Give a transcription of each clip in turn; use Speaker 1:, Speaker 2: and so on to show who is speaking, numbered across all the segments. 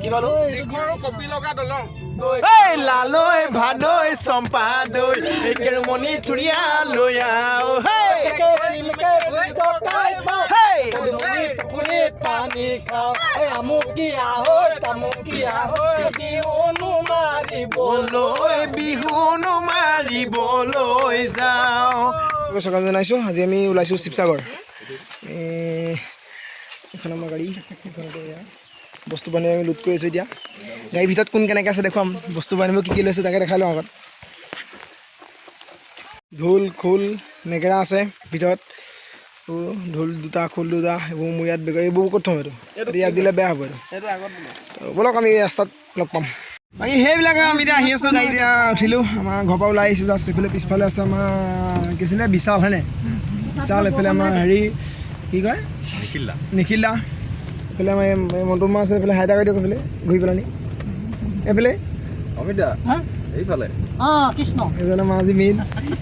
Speaker 1: কি পালো?
Speaker 2: কপি লগা দলং।
Speaker 1: এই লালৈ ভাদৈ চম্পা দৈ কেৰুমণি থুৰীয়া লৈ আও হেই হেই।
Speaker 3: পুখুৰীত পানী খাওঁ, আমুকীয়া হৈ তামুকীয়া হৈ বিহুনো মাৰিব
Speaker 1: লৈ বিহুনো মাৰিবলৈ যাওঁ। স্বাগত জনাইছোঁ। আজি আমি ওলাইছোঁ শিৱসাগৰ। এইখন আমাৰ গাড়ী, এইখনতে এয়া বস্তু বান্ধি আমি লোড কৰি আছোঁ। এতিয়া গাড়ীৰ ভিতৰত কোন কেনেকৈ আছে দেখুৱাম। বস্তু বান্ধিব কি কি লৈছোঁ তাকে দেখাই লওঁ আগত। ঢোল, খোল, নেগেৰা আছে ভিতৰত। ঢোল দুটা, খোল দুটা, এইবোৰ মোৰ ইয়াত বেগৰ। এইবোৰ ক'ত থওঁ? এইটো ইয়াত দিলে বেয়া হ'ব এইটো।
Speaker 2: সেইটো আগত।
Speaker 1: ব'লক, আমি ৰাস্তাত লগ পাম। বাকী সেইবিলাকে আমি এতিয়া আহি আছোঁ, গাড়ী এতিয়া উঠিলোঁ, আমাৰ ঘৰৰ পৰা ওলাই আহিছোঁ জাষ্ট। এইফালে পিছফালে আছে আমাৰ কি আছিলে, বিশাল হয়নে? বিশাল। এইফালে আমাৰ হেৰি কি কয়, নিখিল দা। এইফালে আমাৰ এই মন্টু মা আছে। এইফালে হাইদা কৰি দিয়ক। এইফালে ঘূৰি পেলানি এইফালে।
Speaker 4: অমিত দা, এইফালে।
Speaker 3: অঁ কৃষ্ণ।
Speaker 1: এজন আমাৰ আজি মেইন।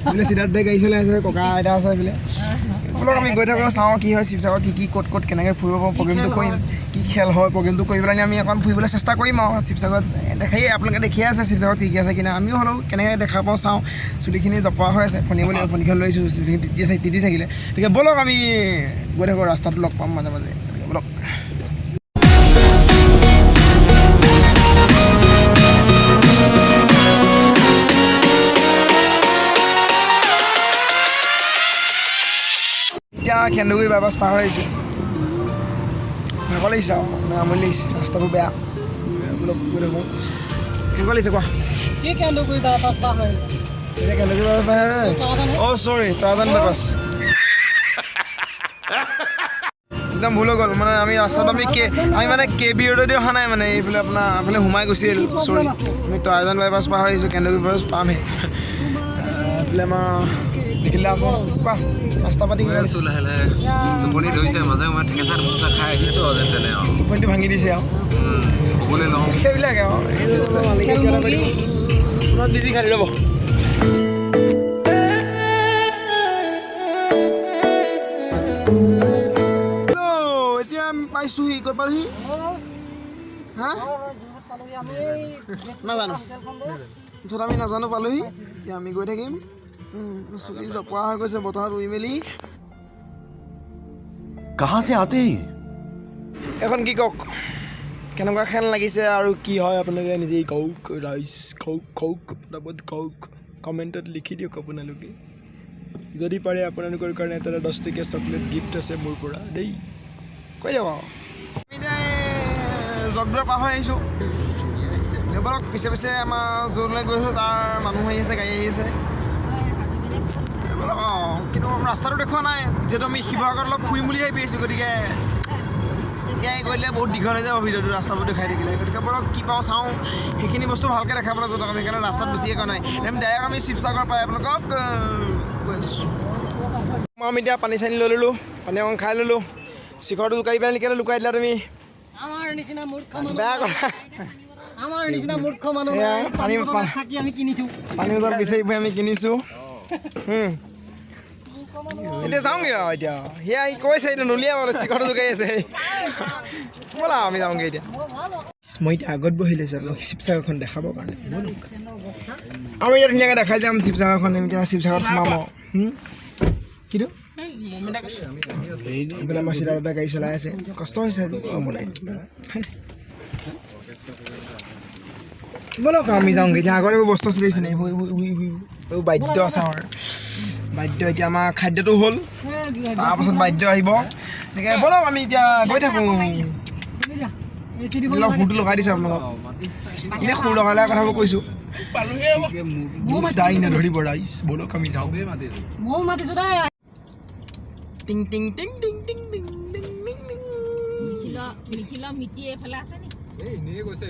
Speaker 1: এইফালে সিদ্ধাৰ্থ দাই গাড়ী চলাই আছে, ককা আইতা আছে এইফালে। ব'লক, আমি গৈ থাকোঁ, চাওঁ কি হয় শিৱসাগৰত, কি কি ক'ত ক'ত কেনেকৈ ফুৰিব পাৰোঁ। প্ৰগ্ৰেমটো কৰিম, কি খেল হয় প্ৰগ্ৰেমটো কৰি পেলাই আমি অকণ ফুৰিবলৈ চেষ্টা কৰিম। আৰু শিৱসাগৰত দেখাই আপোনালোকে দেখিয়ে আছে শিৱসাগৰত কি কি আছে, কিন্তু আমিও হ'লেও কেনেকৈ দেখা পাওঁ চাওঁ। চুলিখিনি জপোৱা হৈ আছে, ফণিব লাগিব, ফণিখন লৈ আহিছোঁ, চুলিখিনি তিতি আছে, তিতি থাকিলে। গতিকে ব'লক, আমি গৈ থাকোঁ, ৰাস্তাটো লগ পাম মাজে মাজে। গতিকে ব'লক। এতিয়া খেন্দুগুৰি বাইপাছ পাৰ হৈ আহিছোঁ। ভাগৰ লাগিছে আৰু মানে আমনি লাগিছে, ৰাস্তাবোৰ বেয়া। বোলক, গৈ থাকোঁ। কেনেকুৱা লাগিছে কোৱা।
Speaker 3: কি কেন্দুগুৰি বাইপাছ পাৰ হৈ?
Speaker 1: এতিয়া খেন্দুগুৰি বাইপাছ পাৰ হৈ, অ' চৰি, তৰাজান বাইপাছ। একদম ভুল হৈ গ'ল। মানে আমি ৰাস্তাত আমি মানে কে বি ৰোডেদি অহা নাই, মানে এইফালে আপোনাৰ এইফালে সোমাই গুচি আহিলোঁ। চৰি, আমি তৰাজান বাইপাছ পাৰ হৈ আহিছোঁ, কেন্দুগুৰি বাইপাছ পামহে। এইফালে আমাৰ নিখিল দা আছে। কোৱা, ৰাস্তা পাতি
Speaker 4: গৈ আছোঁ লাহে লাহে, টোপনি ধৰিছে। মাজে সময়ে থেকেচা ঠুকুচা খাই আহিছোঁ আৰু যেন তেনে আৰু।
Speaker 1: টোপনিটো ভাঙি দিছে আৰু।
Speaker 4: ক'বলৈ লওঁ।
Speaker 1: সেইবিলাকে আৰু। এই মালিকে কিবা এটা কৰি দিব। ফোনত বিজি খালি ৰ'ব। হেল্ল', এতিয়া আমি পাইছোহি। ক'ত পালোহি? হা, নাজানো মুঠত আমি নাজানো, পালোহি। এতিয়া আমি গৈ থাকিম। চুলি জপোৱা হৈ গৈছে বতাহত উৰি মেলি।
Speaker 5: कहाँ से आते हैं ये?
Speaker 1: এখন কি কওক, কেনেকুৱা খেল লাগিছে আৰু কি হয় আপোনালোকে নিজেই কওক। ৰাইজ কওক, কওক, পটাপট কওক, কমেণ্টত লিখি দিয়ক আপোনালোকে যদি পাৰে। আপোনালোকৰ কাৰণে এটা 10 টকীয়া চকলেট গিফ্ট আছে মোৰ পৰা দেই। কৈ দিয়ক আৰু। আমি এতিয়া জগদুৱাৰ পাৰ হৈ আহিছোঁ। ব'লক, পিছে পিছে আমাৰ য'লৈ গৈছোঁ তাৰ মানুহ আহি আছে, গাড়ী আহি আছে। ব'লক। অঁ, কিন্তু ৰাস্তাটো দেখুওৱা নাই, যিহেতু আমি শিৱসাগৰত অলপ ফুৰিম বুলি ভাবি আহিছোঁ। গতিকে এতিয়া গৈ দিলে বহুত দীঘল হৈ যাব ভিডিঅ'টো ৰাস্তাবোৰ দেখাই থাকিলে। গতিকে ব'লক, কি পাওঁ চাওঁ। সেইখিনি বস্তু ভালকৈ দেখাবলৈ য'ত আমি সেইকাৰণে ৰাস্তাত বেছিকৈ কোৱা নাই। আমি ডাইৰেক্ট আমি শিৱসাগৰ পাই আপোনালোকক গৈ আছোঁ। আমি এতিয়া পানী চানী লৈ ল'লোঁ, পানী অকণ খাই ল'লোঁ। শিখৰটো জোকাৰি পেলাই কেলৈ লুকাই দিলা তুমি?
Speaker 3: আমাৰ নিচিনা মূৰ্খ মানুহ
Speaker 1: বেয়া কথা।
Speaker 3: আমাৰ নিচিনা মূৰ্খ মানুহ
Speaker 1: এয়া,
Speaker 3: নাই।
Speaker 1: পানী
Speaker 3: বটলত থাকি আমি কিনিছোঁ।
Speaker 1: পানী বটল বিচাৰি ফুৰি আমি কিনিছোঁ। এতিয়া যাওঁগৈ আৰু এতিয়া। সেয়া সি কৈছে এতিয়া নুলিয়াব, শিখৰটো জোকাৰি আছে। ব'লা, আমি যাওঁগৈ এতিয়া। মই এতিয়া আগত বহি লৈছোঁ আপোনাক শিৱসাগৰখন দেখাবৰ কাৰণে। ব'লক, আমি এতিয়া ধুনীয়াকৈ দেখাই যাম শিৱসাগৰখন। আমি এতিয়া শিৱসাগৰত সোমাম আৰু। কিটো এইফালে আমাৰ চিধা দাদা গাড়ী চলাই আছে, কষ্ট হৈছে আজি। অঁ, ব'লাই ব'লক, আমি যাওঁগৈ এতিয়া। আগত এইবোৰ বস্তু আছিলে নে? এইবোৰ এইবোৰ এইবোৰ এইবোৰ এইবোৰ বাদ্য আছে আমাৰ বাদ্য। এতিয়া আমাৰ খাদ্যটো হ'ল, তাৰপাছত বাদ্য আহিব। গতিকে ব'লক, আমি এতিয়া গৈ থাকোঁ। অলপ সুৰটো লগাই দিছে আপোনালোকক, এনেই সুৰ লগাই লগাই কথাবোৰ কৈছোঁ। দাই নধৰিব ৰাইজ। ব'লক, আমি যাওঁ।
Speaker 3: ময়ো মাতিছোঁ দেই।
Speaker 1: টিং টিং টিং টিং টিং টিং টিং টিং টিং।
Speaker 2: নিখিলৰ মিতি এইফালে আছে নেকি?
Speaker 4: এই এনেই কৈছে।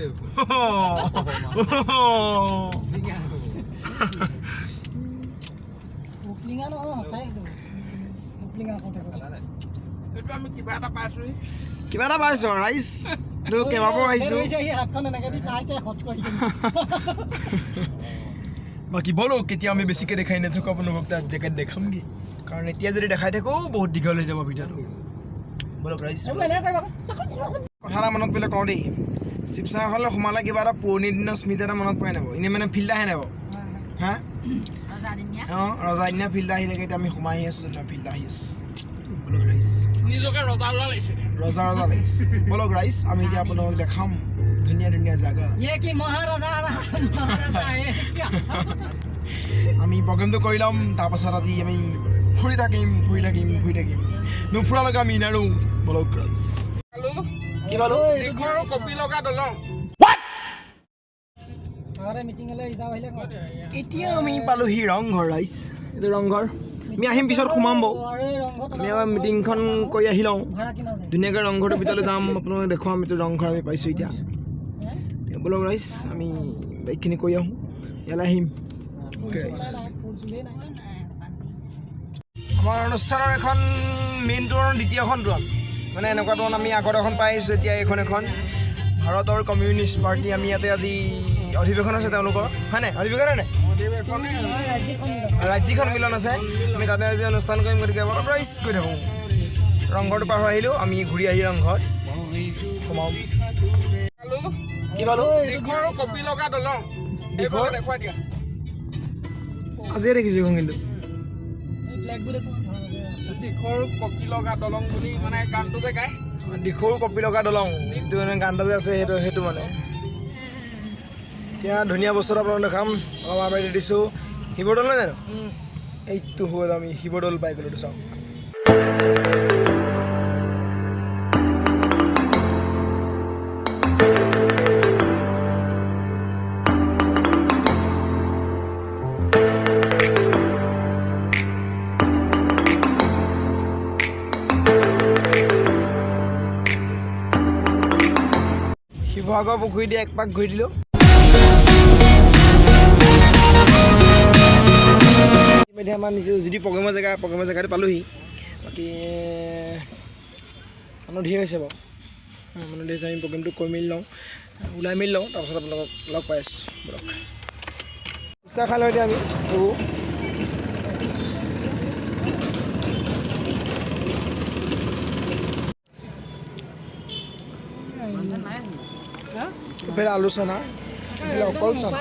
Speaker 3: উপলিঙা নহয়, সঁচাই সেইটো উপলিঙা কওঁতে কওঁতে।
Speaker 2: এইটো আমি কিবা এটা পাইছোহি।
Speaker 1: কিবা এটা পাইছোঁ ৰাইজ, এইটো কেবাবো আহিছোঁ।
Speaker 3: ধৰিছে সি হাতখন এনেকে দি চাইছে, খচ কৰিছে।
Speaker 1: বাকী ব'লক, এতিয়া আমি বেছিকৈ দেখাই নাথাকোঁ আপোনালোকক, তাত জেগাত দেখামগৈ। কাৰণ এতিয়া যদি দেখাই থাকোঁ বহুত দীঘল হৈ যাব ভিডিঅ'টো। ব'লক ৰাইজ।
Speaker 3: এইবোৰ এনেকে কৰিব।
Speaker 1: কথা এটা মনত পৰিলে কওঁ দেই, শিৱসাগৰখনলৈ সোমালে কিবা এটা পুৰণি দিনৰ স্মৃতি এটা মনত পৰে নাই বাৰু? এনেই মানে ফিল্ড আহে নাই বাৰু? হা, অঁ, ৰজাদিনীয়া ফিল্ড আহি থাকে। এতিয়া আমি সোমাই আহি আছোঁ, ফিল্ড আহি আছে। ব'লক ৰাইজ,
Speaker 2: নিজকে ৰজা ৰজা লাগিছে।
Speaker 1: ৰজা ৰজা লাগিছে। ব'লক ৰাইজ, আমি এতিয়া আপোনালোকক দেখাম ধুনীয়া ধুনীয়া জেগা। আমি প্ৰগ্ৰেমটো কৰি ল'ম, তাৰপাছত আজি আমি ফুৰি থাকিম, ফুৰি থাকিম, ফুৰি থাকিম, নুফুৰালৈকে আমি নাৰো। ব'লক ৰাইজ। কি পালোঁ?
Speaker 2: কপি লগা দলং।
Speaker 1: এতিয়া আমি পালোহি ৰংঘৰ ৰাইজ, এইটো ৰংঘৰ। আমি আহিম পিছত, সোমাম বাৰু। আমি এবাৰ মিটিংখন কৰি আহি লওঁ ধুনীয়াকৈ, ৰংঘৰটোৰ ভিতৰলৈ যাম, আপোনালোকক দেখুৱাম। এইটো ৰংঘৰ আমি পাইছোঁ এতিয়া। ব'লক ৰাইজ, আমি বাইকখিনি কৰি আহোঁ, ইয়ালৈ আহিম। ৰাইজ, আমাৰ অনুষ্ঠানৰ এখন মেইন তোৰণ, দ্বিতীয়খন তোৰণ, মানে এনেকুৱা তোৰণ আমি আগত এখন পাই আহিছোঁ। এতিয়া এইখন এখন ভাৰতৰ কমিউনিষ্ট পাৰ্টি, আমি ইয়াতে আজি অধিৱেশন আছে তেওঁলোকৰ, হয় নাই? অধিৱেশন হয় নাই? ৰাজ্যিক সন্মিলন আছে, আমি তাতে আজি অনুষ্ঠান কৰিম। গতিকে অলপ ৰাইজ গৈ থাকোঁ। ৰংঘৰটো পাৰ হৈ আহিলোঁ আমি, ঘূৰি আহি ৰংঘৰত সোমাওঁ। কি পালোঁ?
Speaker 2: কপি লগা দলং।
Speaker 1: আজিয়ে দেখিছোঁ কিন্তু
Speaker 2: কপি লগা দলং বুলি মানে গানটো যে গায়,
Speaker 1: দিখৌৰ কপি লগা দলং যিটো মানে গান এটা যে আছে, সেইটো মানে এতিয়া ধুনীয়া বস্তু এটা আপোনালোক দেখাম। অলপ আগবাঢ়ি দিছোঁ, শিৱদৌল নহয় জানো? এইটো হ'ল, আমি শিৱদৌল পাই গ'লোঁ, চাওক। শিৱসাগৰ পুখুৰী দি এক পাক ঘূৰি দিলোঁ। ইতিমধ্যে আমাৰ নিজৰ যিটো প্ৰগ্ৰেমৰ জেগা, প্ৰগ্ৰেমৰ জেগাটো পালোহি। বাকী মানুহ ধেৰ হৈছে বাৰু, মানুহ ধেৰ হৈছে। আমি প্ৰগ্ৰেমটো কৰি মেলি লওঁ, ওলাই মেলি লওঁ, তাৰপাছত আপোনালোকক লগ পাই আছোঁ। ব'লক, ফুচকা খাই লওঁ এতিয়া আমি। এইবোৰ এইফালে আলু চানা, এইফালে অকল চানা।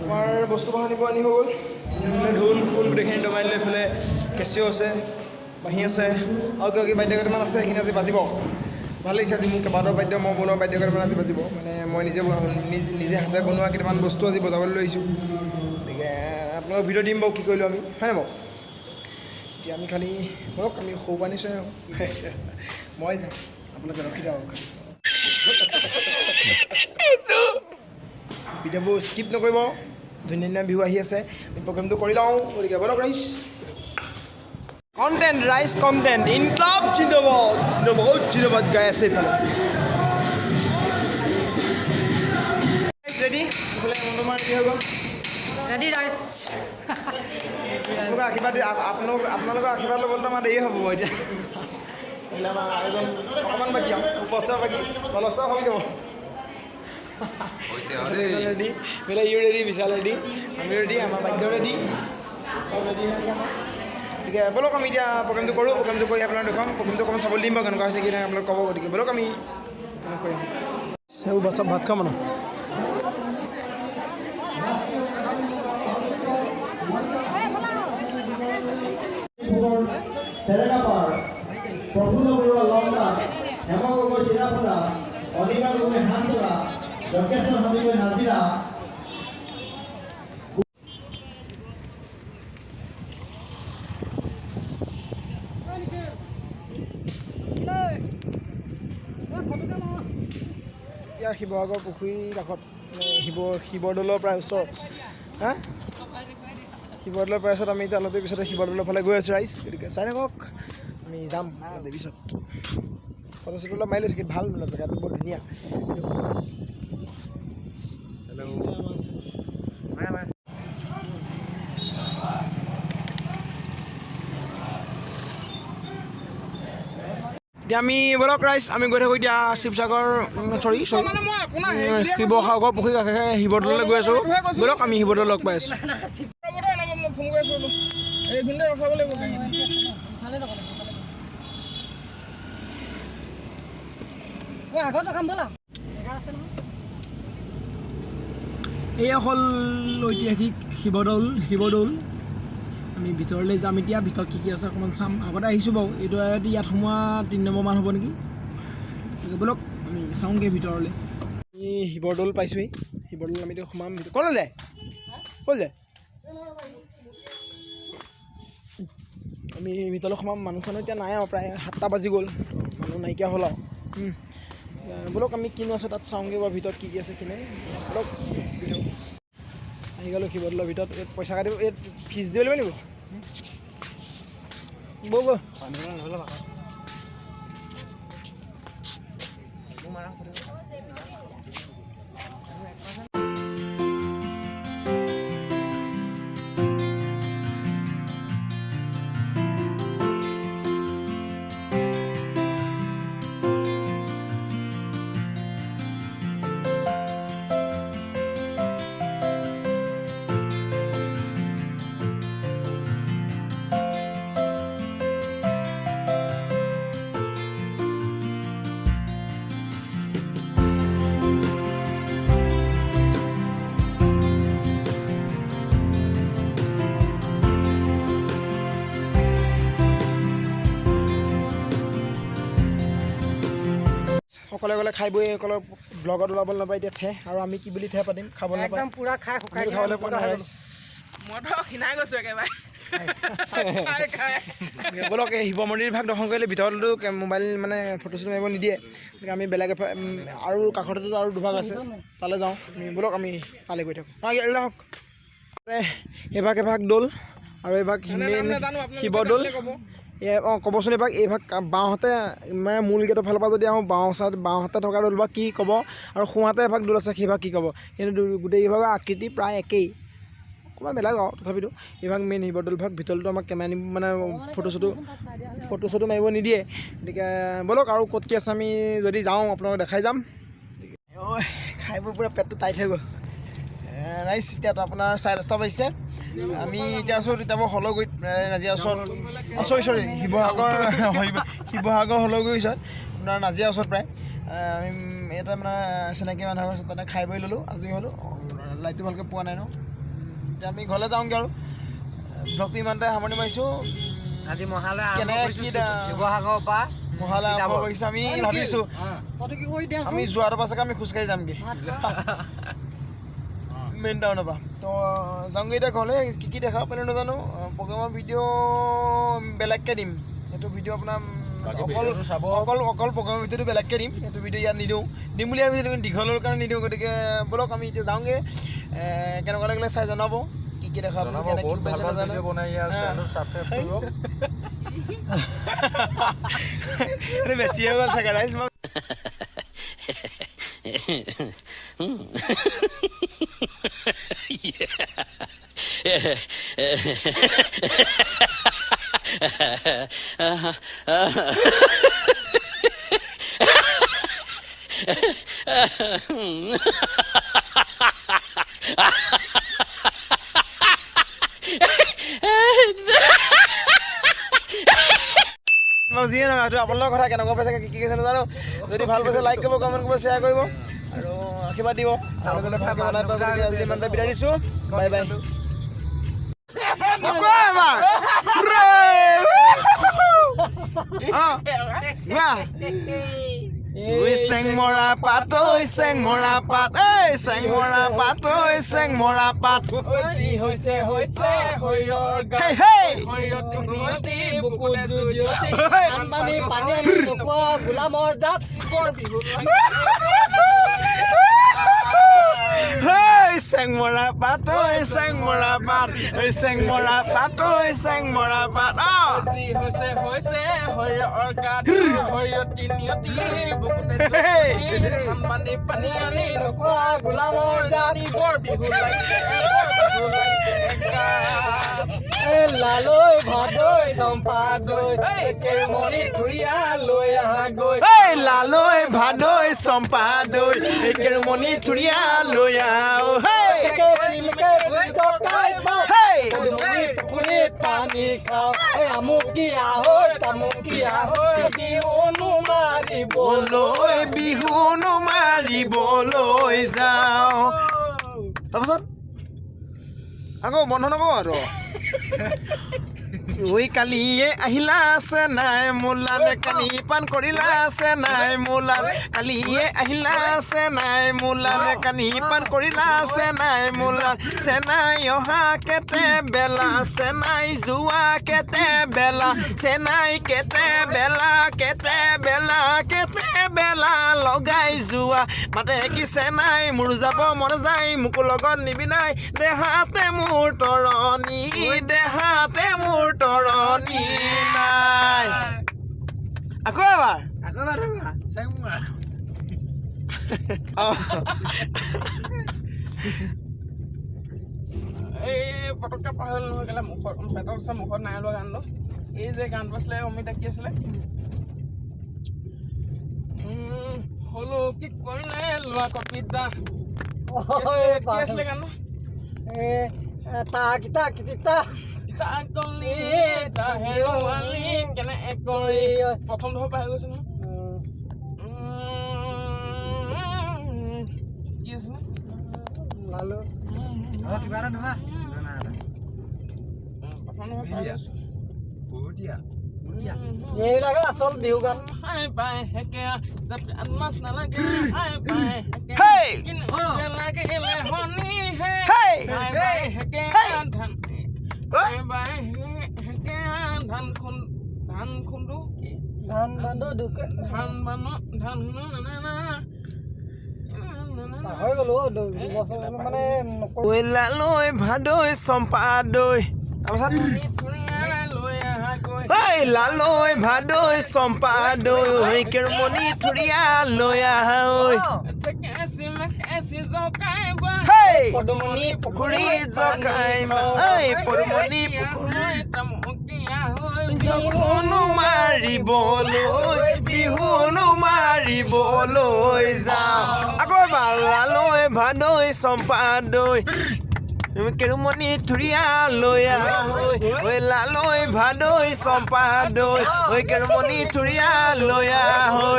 Speaker 1: আমাৰ বস্তু বাহানিবোৰ আনি হৈ গ'ল। ঢোল খোল গোটেইখিনি দমাই দিলে। এইফালে কেচিঅ' আছে, বাঁহী আছে আৰু কিবা কিবি বাদ্য কেইটামান আছে, সেইখিনি আজি বাজিব। ভাল লাগিছে আজি মোৰ কেইবাটাও বাদ্য, মই বনোৱা বাদ্য কেইটামান আজি বাজিব। মানে মই নিজে নিজে হাতে বনোৱা কেইটামান বস্তু আজি বজাবলৈ লৈ আহিছোঁ। গতিকে আপোনালোকক ভিডিঅ' দিম বাৰু কি কৰিলোঁ আমি, হয় নাই বাৰু? এতিয়া আমি খালি ব'লক, আমি সৰু পানী চাই আহোঁ। মই যাম, আপোনালোকে ৰখি থাকক। খালি ভিডিঅ'বোৰ স্কিপ নকৰিব, ধুনীয়া ধুনীয়া বিহু আহি আছে, আমি প্ৰগ্ৰেমটো কৰি লওঁ। গতিকে ব'লক ৰাইজ, কণ্টেণ্ট ৰাইজ, কণ্টেণ্ট ইনক্লাব জিন্দাবাদ, জিন্দাবাদ, জিন্দাবাদ গাই আছে এইফালে। ৰেডি, এইফালে তোমাৰ ৰেডি হৈ গ'ল।
Speaker 3: ৰেডি ৰাইজ।
Speaker 1: আপোনালোকৰ আশীৰ্বাদ, আপোনালোকৰ আশীৰ্বাদ ল'বলৈতো আমাৰ দেৰি হ'ব এতিয়া। এইফালে আমাৰ এজন অকণমান বাকী আৰু ওপৰ বাকী, তলচৰ হ'লগৈ বাৰু। ৰেডি, বোলে ইউ ৰেডি, বিশাল ৰেডি, আমি ৰেডি, আমাৰ বাদ্য ৰেডি, চব ৰেডি হৈ আছে আমাৰ। গতিকে ব'লক আমি এতিয়া প্ৰগ্ৰেমটো কৰোঁ, প্ৰগ্ৰেমটো কৰি আপোনাক দেখুৱাম, প্ৰগ্ৰেমটো অকণমান চাবলৈ দিম বাৰু, কেনেকুৱা হৈছে কি নাই আপোনালোক ক'ব। গতিকে ব'লক আমি কৰি আহোঁ। সেইবোৰ চব ভাত খোৱা মানুহ।
Speaker 5: চেৰেকাপাৰ, প্ৰফুল্ল বৰুৱা লংকা, হেম গগৈ চিৰাফলা, অনিমা গগৈ হাঁহচৰা, যজ্ঞেশ্বৰ সন্দিকৈ নাজিৰা।
Speaker 1: এতিয়া শিৱসাগৰ পুখুৰীৰ কাষত, মানে শিৱদৌলৰ প্ৰায় ওচৰত, হা, শিৱদৌলৰ প্ৰায় ওচৰত। আমি এতিয়া অলপ দেৰি পিছতে শিৱদৌলৰ ফালে গৈ আছোঁ ৰাইজ। গতিকে চাই থাকক, আমি যাম অলপ দেৰি পিছত। ফটো চটো অলপ মাৰি লৈছোঁ, কিন্তু ভাল মানে জেগাটো বৰ ধুনীয়া। এতিয়া আমি ব'লক ৰাইজ, আমি গৈ থাকোঁ এতিয়া শিৱসাগৰ, চৰি চৰি, শিৱসাগৰ পুখুৰীৰ কাষে শিৱদৌললৈ গৈ আছোঁ। ব'লক আমি শিৱদৌল লগ পাই আছোঁ।
Speaker 2: এইখিনিতে ৰখাব লাগিব গাড়ী।
Speaker 3: ভালে যাব লাগিব। আগত ৰখাম ব'লা, জেগা আছে নহয়।
Speaker 1: এয়া হ'ল ঐতিহাসিক শিৱদৌল। শিৱদৌল আমি ভিতৰলৈ যাম এতিয়া। ভিতৰত কি কি আছে অকণমান চাম। আগতে আহিছোঁ বাৰু, এইটো ইয়াত সোমোৱা 3 নম্বৰমান হ'ব নেকি। ব'লক আমি চাওঁগৈ ভিতৰলৈ। আমি শিৱদৌল পাইছোঁহি। শিৱদৌল আমি এতিয়া সোমাম ভিতৰত। ক'লৈ যায়, ক'লৈ যায়? আমি ভিতৰলৈ সোমাম। মানুহ চানুহ এতিয়া নাই আৰু, প্ৰায় 7টা বাজি গ'ল, মানুহ নাইকিয়া হ'ল আৰু। ব'লক আমি কিনো আছে তাত চাওঁগৈ বাৰু, ভিতৰত কি কি আছে কি নাই। ব'লক আহি গ'লোঁ শিৱদৌলৰ ভিতৰত। ইয়াত পইচা কাটিব, ইয়াত ফিজ দিব লাগিব নেকি? বৌ বৌ অকলে অকলে খাই বৈ অকলে ব্লগত ওলাবলৈ নাপায় এতিয়া ঠেহ। আৰু আমি কি বুলি ঠেহ পাতিম, খাব নাপায়
Speaker 3: একদম পুৰা খাই শুকাই
Speaker 1: খাবলৈ পোৱা নাই।
Speaker 2: মইতো ক্ষীণাই গৈছোঁ একেবাৰে।
Speaker 1: ব'লক এই শিৱ মন্দিৰ ভাগ দৰ্শন কৰিলে ভিতৰতো মোবাইল মানে ফটো চটো মাৰিব নিদিয়ে, গতিকে আমি বেলেগ আৰু কাষতেতো আৰু দুভাগ আছে, তালৈ যাওঁ আমি। ব'লক আমি তালৈ গৈ থাকোঁ। আহক। এভাগ এভাগ দৌল আৰু এভাগ মেইন শিৱদৌল। অঁ ক'বচোন এভাগ, এইভাগ বাওঁহাতে মানে মূল গেটৰ ফালৰ পৰা যদি আহোঁ বাওঁ চাইড বাওঁহাতে থকা দৌল বা কি ক'ব, আৰু সোঁহাতে এভাগ দৌল আছে সেইভাগ কি ক'ব। কিন্তু গোটেইভাগৰ আকৃতি প্ৰায় একেই, অকণমান বেলেগ আৰু তথাপিতো এইভাগ মেইন শিৱদৌল ভাগ। ভিতৰতো আমাক কেমেৰা নিব মানে ফটো চটো মাৰিব নিদিয়ে। গতিকে ব'লক আৰু ক'ত কি আছে আমি যদি যাওঁ আপোনালোকক দেখাই যাম। খাই বৈ পূৰা পেটটো টাইট হৈ গ'ল ৰাইজ। এতিয়াতো আপোনাৰ 10:30 বাজিছে। আমি এতিয়া আছোঁ তিতাবৰ হলগুৰিত, নাজিৰা ওচৰত, চৰি চৰি শিৱসাগৰ, শিৱসাগৰ হলগুৰিৰ ওচৰত, আপোনাৰ নাজিৰা ওচৰত প্ৰায়। আমি এটা মানে চিনাকি মানুহৰ ওচৰত তাতে খাই বৈ ল'লোঁ, আজৰি হ'লোঁ। লাইটটো ভালকৈ পোৱা নাই ন। এতিয়া আমি ঘৰলৈ যাওঁগৈ আৰু। ব্লগটো ইমানতে সামৰণি মাৰিছোঁ।
Speaker 4: আজি মহালয়া
Speaker 1: শিৱসাগৰৰ পৰা মহালয়া আৰম্ভ কৰিছোঁ। আমি ভাবিছোঁ আমি যোৱাটোৰ পাছকে আমি খোজকাঢ়ি যামগৈ মেইন টাউনৰ পৰা। তো যাওঁগৈ এতিয়া ঘৰলৈ। কি কি দেখা পালোঁ নাজানো। প্ৰগ্ৰেমৰ ভিডিঅ' বেলেগকৈ দিম, সেইটো ভিডিঅ' আপোনাৰ অকল অকল অকল প্ৰগ্ৰেমৰ ভিডিঅ'টো বেলেগকৈ দিম, সেইটো ভিডিঅ' ইয়াত নিদিওঁ। দিম বুলি ভাবিছিলোঁ কিন্তু দীঘলৰ কাৰণে নিদিওঁ। গতিকে ব'লক আমি এতিয়া যাওঁগৈ। কেনেকুৱা লাগিলে চাই জনাব, কি কি দেখা পাইছে, কেনেকৈ কি পাইছে নাজানো। বেছি হৈ গ'ল চাগে ৰাইজ। যিয়ে নহয় এইটো আপোনালোকৰ কথা, কেনেকুৱা পাইছে কি কি কৈছে নাজানো। যদি ভাল পাইছে লাইক কৰিব, কমেণ্ট কৰিব, শ্বেয়াৰ কৰিব আৰু আশীৰ্বাদ দিব। আৰু যাতে ভালকৈ বনাই পাব। গতিকে আজি ইমানতে বিদায় দিছোঁ। Bye bye. চেংমৰা পাত ঐ চেংমৰা পাত, ঐ চেংমৰা পাত, ঐ চেংমৰা পাত। চেংমৰা পাত ঐ চেংমৰা পাত, ঐ চেংমৰা পাত, ঐ চেংমৰা পাত।
Speaker 2: যি হৈছে হৈছে শৰীৰৰ গাত শৰীৰতি নিয়তি বুকুতে বানপানী পানী আনি নোখোৱা গোলামৰ জাত বৰ বিহু লাগিছে, বৰ বিহু লাগিছে।
Speaker 3: লালৈ ভাদৈ চম্পা দৈ
Speaker 2: কেৰমণি থুৰিয়া লৈ আহা গৈ,
Speaker 1: লালৈ ভাদৈ চম্পা দৈ কেৰমণি থুৰিয়া লৈ আহা।
Speaker 3: পানী খাওঁ। আমুকীয়া হৈ তামুকীয়া হৈ বিহুনো মাৰিবলৈ,
Speaker 1: বিহুনো মাৰিবলৈ যাওঁ। তাৰপাছত আকৌ বন্ধ নকওঁ আৰু। ঐ কালিয়ে আহিলা আছে নাই মোলান, কানি পান কৰিলা আছে নাই মোলান। কালিয়ে আহিলা আছে নাই মোলান, কানি পান কৰিলা আছে নাই মোলান। চেনাই অহা কেতে বেলা, চেনাই যোৱা কেতে বেলা, চেনাই কেতে বেলা, কেতে বেলা, কেতে বেলা লগাই যোৱা। মাতে কি চেনাই মোৰ যাব মন যায়, মোক লগত নিবি নাই। দেহাতে মোৰ তৰণি, দেহাতে মোৰ তৰণি নাই। আকৌ এবাৰ।
Speaker 2: এই পটককে পাহৰিল নহয় কেলা, মুখত পেটত আছে মুখত নাই ওলোৱা গানটো। এই যে গানটো আছিলে অমিতা, কি আছিলে? হলো কি কৰিলে লোৱা কবিতা, কি আছিলে গানটো?
Speaker 3: তাক তাক তিতা
Speaker 2: কলি হেৰুৱালি কেনে কৰি, প্ৰথম দফা পাহৰি গৈছো নহয়। কি আছিলে?
Speaker 3: লালু
Speaker 4: কিবা এটা নহয়।
Speaker 2: প্ৰথম দফা পাহৰি গৈছো।
Speaker 3: এইবিলাকে আচল বিহু গান। ধান বান্ধো পাহৰি গলো দুবছৰ মানে।
Speaker 1: লালৈ ভাদৈ চম্পাদৈ, তাৰপাছত লালৈ ভাদৈ চম্পাদৈ, কেৰমণি থুৰিয়া লৈ আহা ঐ।
Speaker 3: পদুমণি
Speaker 1: পুখুৰী জকাই, ঐ পদুমণি পুখুৰী, বিহুনো মাৰিবলৈ, বিহুনো মাৰিবলৈ যাওঁ। আকৌ এবাৰ। লালৈ ভাদৈ চম্পাদৈ, কেৰুমণি থুৰিয়া লৈ আহা ঐ। লালৈ ভাদৈ চম্পাদৈ, ঐ কেৰুমণি থুৰিয়া লৈ আহা ঐ।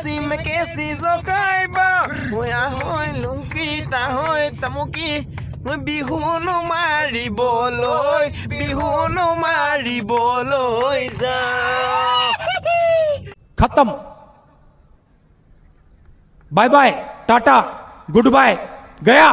Speaker 1: চিমে কেচি জকাই বা ঐ আহৈ লুংকি তাহৈ তামুকি, বিহুনো মাৰিবলৈ, বিহুনো মাৰিবলৈ যাওঁ।
Speaker 6: खत्म, bye bye, tata, good bye, गया।